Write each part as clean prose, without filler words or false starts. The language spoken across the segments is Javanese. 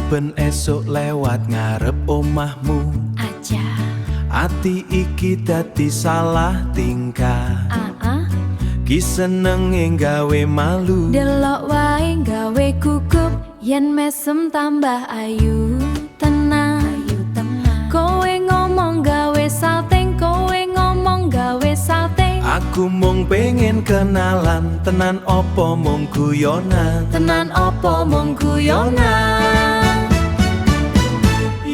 Saben esuk lewat ngarep omahmu, Aja. ati iki dadi salah tingkah. Ah ah. Ki senenge gawe malu. Delok wae gawe gugup, yen mesem tambah ayu tenan. Ayu tenan. Kowe ngomong gawe salting, kowe ngomong gawe salting. Aku mung pengen kenalan, tenan opo mung guyonan? Tenan opo mung guyonan?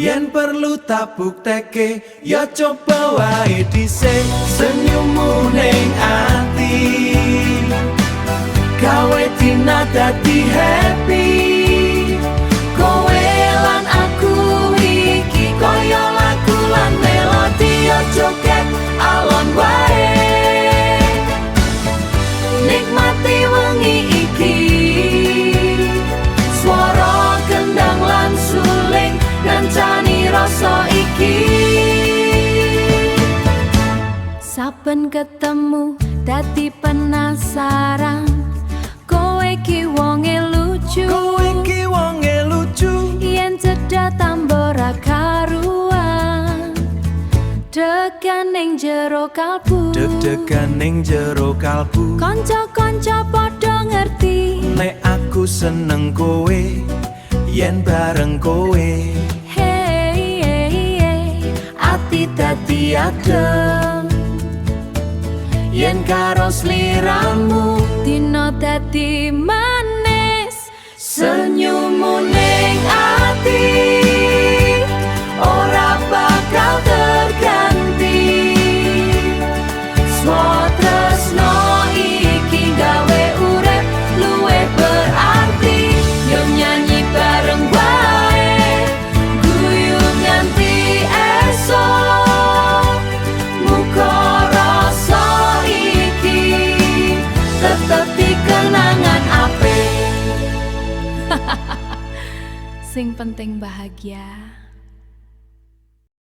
Yen perlu tak bukteke, ya coba wae dhisik. Senyummu ning ati gawe dina dadi happy. Kowe lan aku iki koyo lagu lan melodi, yo joget alon wae, nikmati wengi iki. Swara kendang lan suling ngancani rasa iki. Saben ketemu dadi penasaran, kowe ki wonge lucu. Kowe ki wonge lucu. Yen cedhak tambah ra karuan, degan ning jero kalbu. Deg-degan ning jero kalbu. Kanca-kanca padha ngerti nek aku seneng kowe yen bareng kowe. Hey, hey, hey, ati dadi adem yen karo sliramu. Dina dadi manis. Senyummu ning ati ora bakal terganti. Tresno iki gawe urip luwih berarti. Yo nyanyi bareng wae, guyu nganti esok. Muga rasa iki tetep dikenangan apik. Sing penting bahagia.